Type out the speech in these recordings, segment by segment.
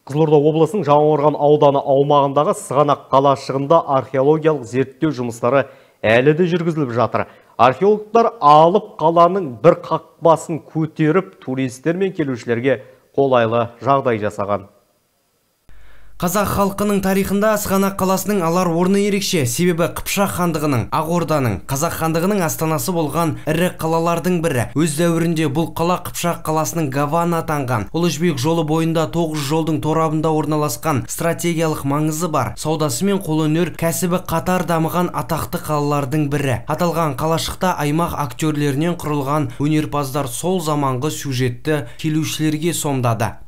Қызылорда облысының Жаңақорған ауданы аумағындағы Сығанақ қалашығында археологиялық зерттеу жұмыстары әлі де жүргізіліп жатыр. Археологтар алып қаланың бір қақпасын көтеріп, туристер мен келушілерге қолайлы жағдай жасаған. Қазақ халқының тарихында Сығанақ қаласының алар орны ерекше, себебі Қыпшақ хандығының, Ақ Орданың, Қазақ хандығының астанасы болған ірі қалалардың бірі. Өз дәуірінде бұл қала Қыпшақ қаласының Гаваны атанған. Ұлы Жібек жолы бойында 9 жолдың торабында орналасқан стратегиялық маңызы бар. Саудасы мен қолөнер кәсібі қатар дамыған атақты қалалардың бірі. Аталған қалашықта аймақ актерлерінен құрылған өнерпаздар сол заманғы сюжетті келушілерге сомдады.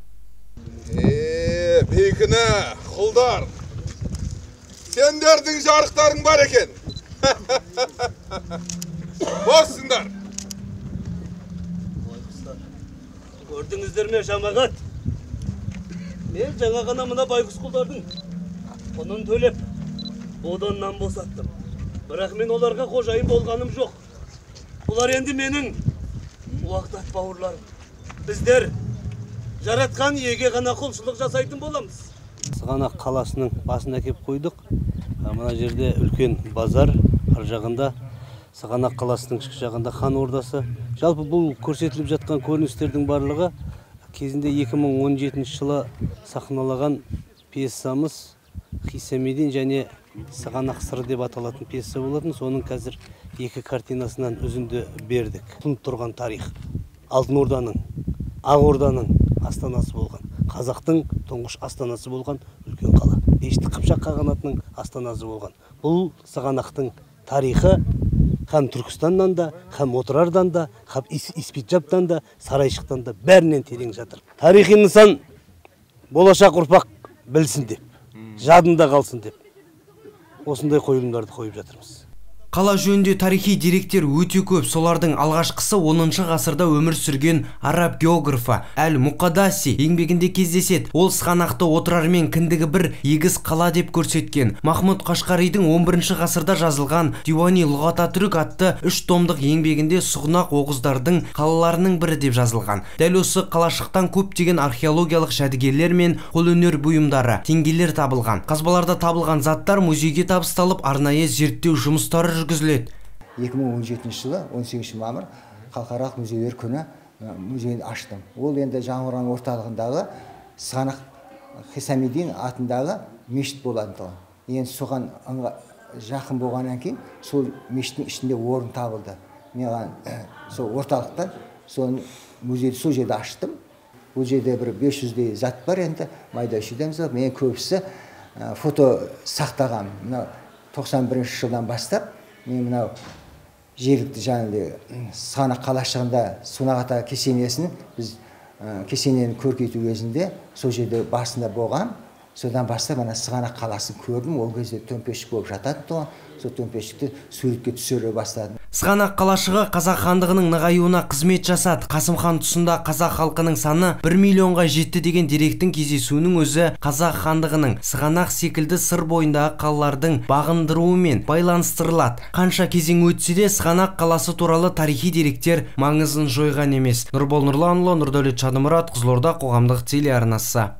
Бейкіні, құлдар, сендердің жарықтарың бар екен. Боссыңдар. Көрдіңіздер ме, жамағат? Мен жаңа ғана мына байғұс құлдардың құнын төлеп, боданнан босаттым. Бірақ мен оларға қожайын болғаным жоқ. Бұлар енді менің уақтат бауырларым. Біздер жаратқан иеге ғана құлшылық жасайтын боламыз. Сығанақ қаласының басына кеп қойдық. Мына жерде үлкен базар, ар жағында Сығанақ қаласының ішкі жағында хан ордасы. Жалпы бұл көрсетіліп жатқан көріністердің барлығы кезінде 2017 жылы сахналаған пьесамыз Хисамидин және Сығанақ сыры деп аталатын пьеса болатын. Соның қазір екі картинасынан үзінді бердік. Тұнып тұрған тарих Алтын Орданың, Ақ Орданың астанасы болған, қазақтың тұңғыш астанасы болған үлкен қала. Дешті Қыпшақ қағанатының астанасы болған. Бұл Сығанақтың тарихы һәм Түркістаннан да, һәм Отырардан да, һәм Испиджаптан да, Сарайшықтан да бәрінен терең жатыр. Тарихи нысан болашақ ұрпақ білсін деп, жадында қалсын деп осындай қойылымдарды қойып жатырмыз. Қала жөнінде тарихи деректер өте көп. Солардың алғашқысы 10 ғасырда өмір сүрген араб географы Әл-Муқадаси еңбегінде кездеседі. Ол Сығанақты Отырармен кіндігі бір егіз қала деп көрсеткен. Махмұд Қашқаридің 11 ғасырда жазылған Диуани Лұғата Түрік атты 3 томдық еңбегінде Сұғнақ оғыздардың қалаларының бірі деп жазылған. Дәл осы қалашықтан көптеген археологиялық жәдігерлер мен қолөнер бұйымдары, теңгелер табылған. Қазбаларда табылған заттар музейге табысталып, арнайы зерттеу жұмыстары жүргізіледі. 2017 жылы 18 мамыр халықаралық музейлер күні музейін аштым. Ол енді Жаңақорған орталығындағы Сығанақ Хисамидин атындағы мешіт болатын. Енді соған жақын болғаннан кейін сол мешіттің ішінде орын табылды. Маған сол орталықтан сол музейді сол жерде аштым. Бұл жерде бір 500-дей зат бар енді, майда шүйдеміз бар. Мен көбісі фото сақтаған. Мына 91 жылдан бастап мен мынау жергілікті жаңағыдай Сығанақ қалашығында Сунақ ата кесенесін біз кесенені көркейту кезінде сол жерде басында болған. Содан бастап ана Сығанақ қаласын көрдім. Ол кезде төмпешік болып жататын тұғын. Сол төмпешікті суретке түсіре бастадым. Сығанақ қалашығы қазақ хандығының нығаюына қызмет жасады. Қасым хан тұсында қазақ халқының саны 1 миллионға жетті деген деректің кездесуінің өзі қазақ хандығының Сығанақ секілді Сыр бойындағы қалалардың бағындыруымен байланыстырылады. Қанша кезең өтсе де Сығанақ қаласы туралы тарихи деректер маңызын жойған емес. Нұрбол Нұрланұлы, Нұрдәулет Шадымұрат, Қызылорда қоғамдық телеарнасы.